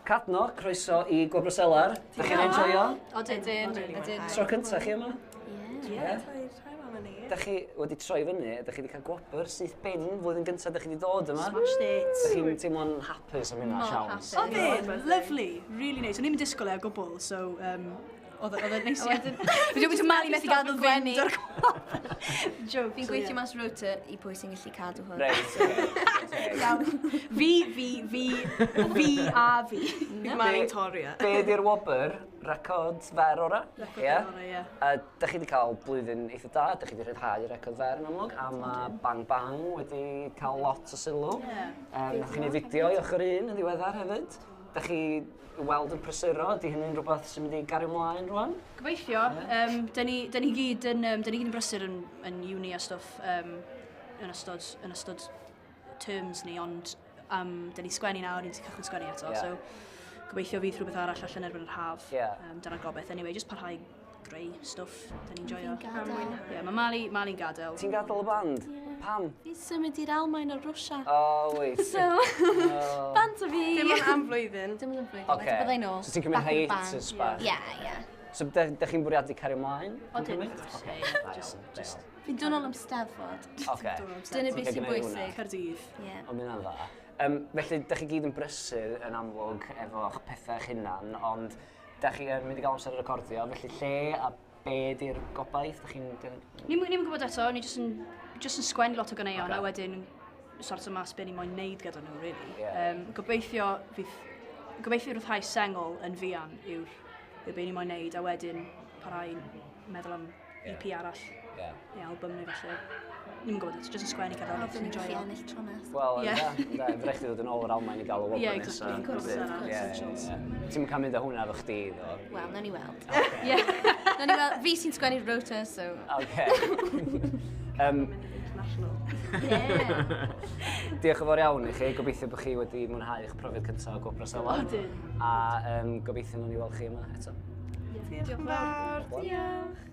Cadno, croeso i Gwobrau Selar. Da chi'n enjoio? O, dydyn. Ydyn. Tro cyntaf chi yma? Ie. Ie. Tair am ni. Da chi wedi troi fyny, da chi wedi cael gwobr syth bin flwyddyn gyntaf da chi wedi dod yma. Smashed it. Da chi'n teimlo'n hapus am hynna, Mor siawns? hapus. Odyn, lovely, really nice. O'n i'n disgwyl e o gwbl, so oedd o'n neis A wedyn- Fi wedi Mali methu gadael Gwenu. fynd o'r gwobr. Joke. Fi'n so gweithio ie. mas rota i pwy sy'n gallu cadw hwn. Reit, oce. Iawn. Fi, fi, fi, fi a fi. Mali'n torri e. Be di'r wobr? Record fer ora? Record fer ora, ie. A da chi wedi cael blwyddyn eitha da, da chi wedi rhyddhau record fer yn amlwg, a mae Bang Bang wedi cael lot o sylw. Ie. Nath chi wneud fideo i ochr un yn ddiweddar hefyd. Da chi weld yn prysuro, di hynny'n rhywbeth sy'n mynd i gario ymlaen rwan? Gobeithio. Da ni gyd yn brysur yn uni a stwff yn ystod terms ni, ond da ni sgwennu nawr, ni'n cychwyn sgwennu eto, so gobeithio fydd rhywbeth arall allan erbyn yr haf. Dyna'r gobaith. Anyway, just parhau greu stwff, da ni'n joio. Fi'n gadael. Ie, yeah, mae Mali'n gadael. Ti'n gadael y band? Pam? Fi'n symud i'r Almaen o Rwsia. Oh, wait. So, bant o fi. Dim ond am flwyddyn. Dim ond am flwyddyn. Oce. Wedyn byddai nôl. So ti'n cymryd Back in the band. hiatus bach? Ie, ie. So da chi'n bwriadu cario ymlaen? Odyn, Yn cymryd? wrth gwrs, Oce, ie, da iawn, da iawn. Fi'n dod nôl am Steddfod. Oce. Dyna Ti'n beth sy'n cael gwneud hwnna. bwysig. Caerdydd. Ie. Ond mae hynna'n dda. Felly, da chi gyd yn brysur yn amlwg efo'ch pethau'ch hunan, ond da chi yn mynd i gael amser i recordio, felly lle a be di'r gobaith? Da chi'n... Ni'n gwybod eto, ni jyst yn sgwennu lot o ganeuon a wedyn sort o mas be ni moyn neud gyda nhw, really. Gobeithio rhyddhau sengl yn fuan yw be ni moyn neud, a wedyn parhau meddwl am EP arall, neu album neu falle. Ni'n gwybod eto, jyst yn sgwennu cerddoriaeth, Byddwn yn ni'n gallu joio. ennill tro nesaf. Wel, ynddo, ynddo, fe chdi ddod yn ôl o'r Almaen i gael y wobr Ie, nesa. exactly. Of course, Ie. Ti'n mynd cael mynd â hwnna efo chdi, ddo? Wel, nawn ni weld. Ie. Nawn ni weld. Fi sy'n sgwennu'r rota, so... Oce. International. Yeah. Diolch yn fawr iawn i chi. Gobeithio bod chi wedi mwynhau eich profiad cyntaf o Gwobrau Selar. Odyn. A gobeithio nawn ni weld chi yma eto. Diolch yn fawr. Diolch.